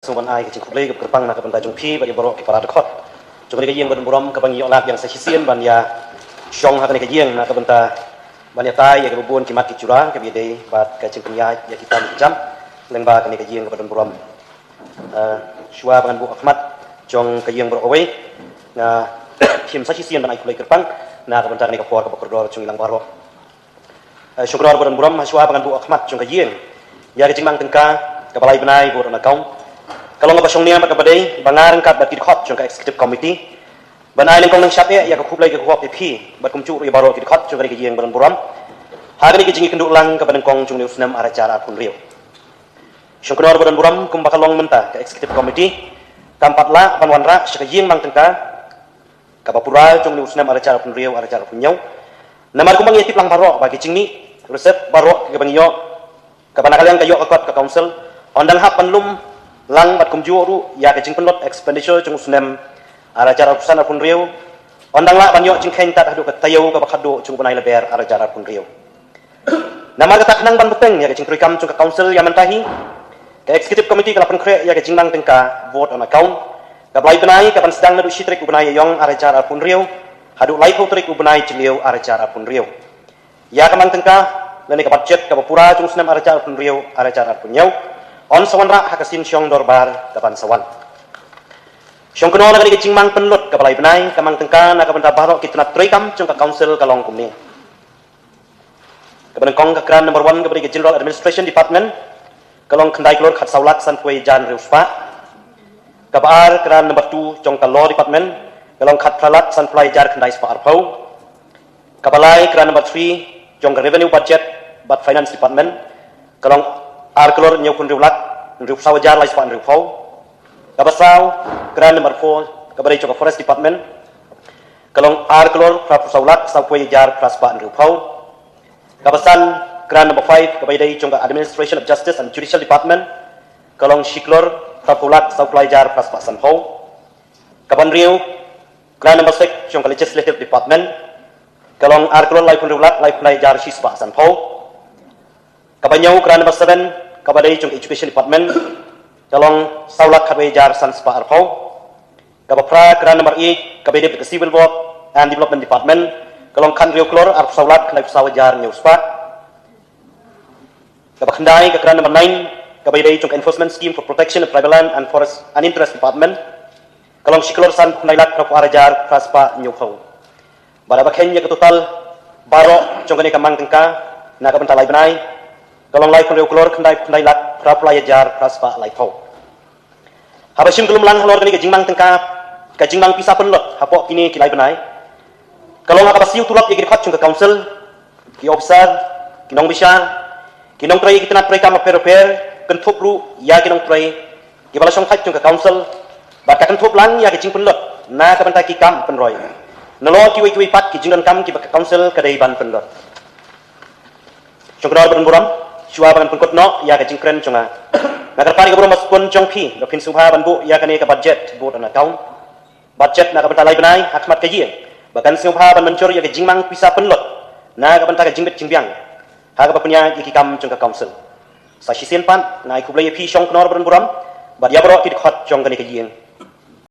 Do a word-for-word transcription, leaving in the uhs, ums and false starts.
Sngewbha ban ai ka jingkhublei kaba kyrpang na ka bynta jong phi bad ïa baroh ki para dkhot jong kane ka ïing ba don burom kaba ngi ïoh lad biang sa shisien ban ïa shong ha kane ka ïing na ka bynta ban ïatai ïa kiba bun ki mat ki jura kaba ïadei bad ka jingpynïaid ïa ki kam ki jam lyngba kane ka ïing kaba don burom. Eh, shuwa ba ngan buh ha khmat jong ka ïing baroh kawei, nga shim sa shisien ban ai khublei kyrpang na ka bynta kane ka por kaba kordor jong ngi lang baroh. Eh, shongknor ba don burom, ha shuwa ba ngan buh ha khmat jong ka ïing ïa ka jingmang tyngka kaba lai bnai ba don account, ka long kaba shongnia bad kaba dei ba nga ryngkat bad ki dkhot jong ka executive committee ban ai nyngkong nyngshap eh ïa ka khublei ka khublei ïa phi bad kumjuh ruh ïa baroh ki dkhot jong kane ka ïing ba don burom ha kane ka jingïakynduh lang kaba nyngkong jong une u snem ar hajar arphew hynriew. Shongknor ba don burom, kumba ka long mynta ka executive committee kam pat lah ban wanrah sha ka ïing mang tyngka kaba pura jong une u snem ar hajar arphew hynriew ar hajar arphew hynñiew. Namar kumba ngi tip lang baroh ba ki jingmih receipt baroh kiba ngi ïoh kaba na ka liang ka ïoh ka kot ka council, yn dang hap ban lum lang bad kumjuh ruh ïa ka jingpynlut expenditure jong u snem ar hajar arphew san arphew hynriew, yn dang lah ban ïoh jingkheiñ tad haduh ka taïew kaba khatduh jong u bnai Lber ar hajar arphew hynriew. Namar kata, khnang ban bteng ïa ka jingtrei kam jong ka council ïa mynta hi, ka executive committee ka la pynkhreh ïa ka jingmang tyngka vote on account kaba lai bnai kaban sdang naduh shi tarik u bnai Ïaïong ar hajar arphew hynriew haduh laiphew tarik u bnai Jylliew ar hajar arphew hynriew. Ïa ka mang tyngka lane ka budget kaba pura jong u snem ar hajar arphew hynriew ar hajar arphew hynñiew yn sa wanrah ha ka sien shong dorbar kaban sa wan. Shongknor na kane ka jingmang pynlut kaba lai bnai, ka mang tyngka na ka bynta baroh ki tnat trei kam jong ka council ka long kumne. Kaba nyngkong, ka grant number one kaba dei ka General Administration Department, ka long khyndai klur khatsaw lak sanphew hajar hynriew spah. Kaba ar, grant number two jong ka Law Department, ka long khatphra lak sanphew lai hajar khyndai spah arphew. Kaba lai, grant number three jong ka Revenue Budget bad Finance Department, ka long ar klur hynñiewphew hynriew lak hynriewphew saw hajar lai spah hynriewphew. Kaba saw, grant number four kaba dei jong ka Forest Department, ka long ar klur phraphew saw lak sawphew hajar phra spah hynriewphew. Kaba san, grant number five kaba dei jong ka Administration of Justice and Judicial Department, ka long shi klur phraphew lak sawphew lai hajar phra spah sanphew. Kaba hynriew, grant number six jong ka Legislative Department, ka long ar klur laiphew hynriew lak laiphew lai hajar shi spah sanphew. Kaba hynñiew, grant number seven kaba dei jong ka Education Department, ka long saw lak khatwei hajar san spah arphew. Kaba phra, grant number eight kaba dei ka Civil Work and Development Department, ka long khathynriew klur arphew saw lak khyndai phew saw hajar hynñiew spah. Kaba khyndai, ka grant number nine kaba dei jong ka Enforcement Scheme for Protection of Tribal Land and Forest and Interest Department, ka long shi klur sanphew khyndai lak phraphew ar hajar phra spah hynñiewphew. Bad haba kheiñ ïa ka total baroh jong kane ka mang tyngka na ka bynta lai bnai, ka long laiphew hynriew klur khyndai phew khyndai lak phraphew lai hajar phra spah laiphew. Haba shim ka lum lang halor kane ka jingmang tyngka, ka jingmang pisa pynlut hapoh kine ki lai bnai, ka long ha kaba siew tulop ïa ki dkhot jong ka council, ki officer, ki nongbishar, ki nongtrei ïa ki tnat trei kam bapher bapher, kynthup ruh ïa ki nongtrei kiba la shongthait jong ka council, bad ka kynthup lang ïa ka jingpynlut na ka bynta ki kam pynroi nalor kiwei kiwei pat ki jingdonkam kiba ka council ka dei ban pynlut. Shongknor ba don burom, shuwa ba ngan pynkut noh ïa ka jingkren jong nga, nga kyrpad ïa ka burom ba sbun jong phi ba phin sngewbha ban buh ïa kane ka budget vote on account, budget na ka bynta lai bnai ha khmat ka ïing, ba kan sngewbha ban mynjur ïa ka jingmang pisa pynlut na ka bynta ka jingbit jingbiang ha kaba pynïaid ïa ki kam jong ka council. Sa shisien pat nga ai khublei ïa phi shongknor ba don burom bad ïa baroh ki dkhot jong kane ka ïing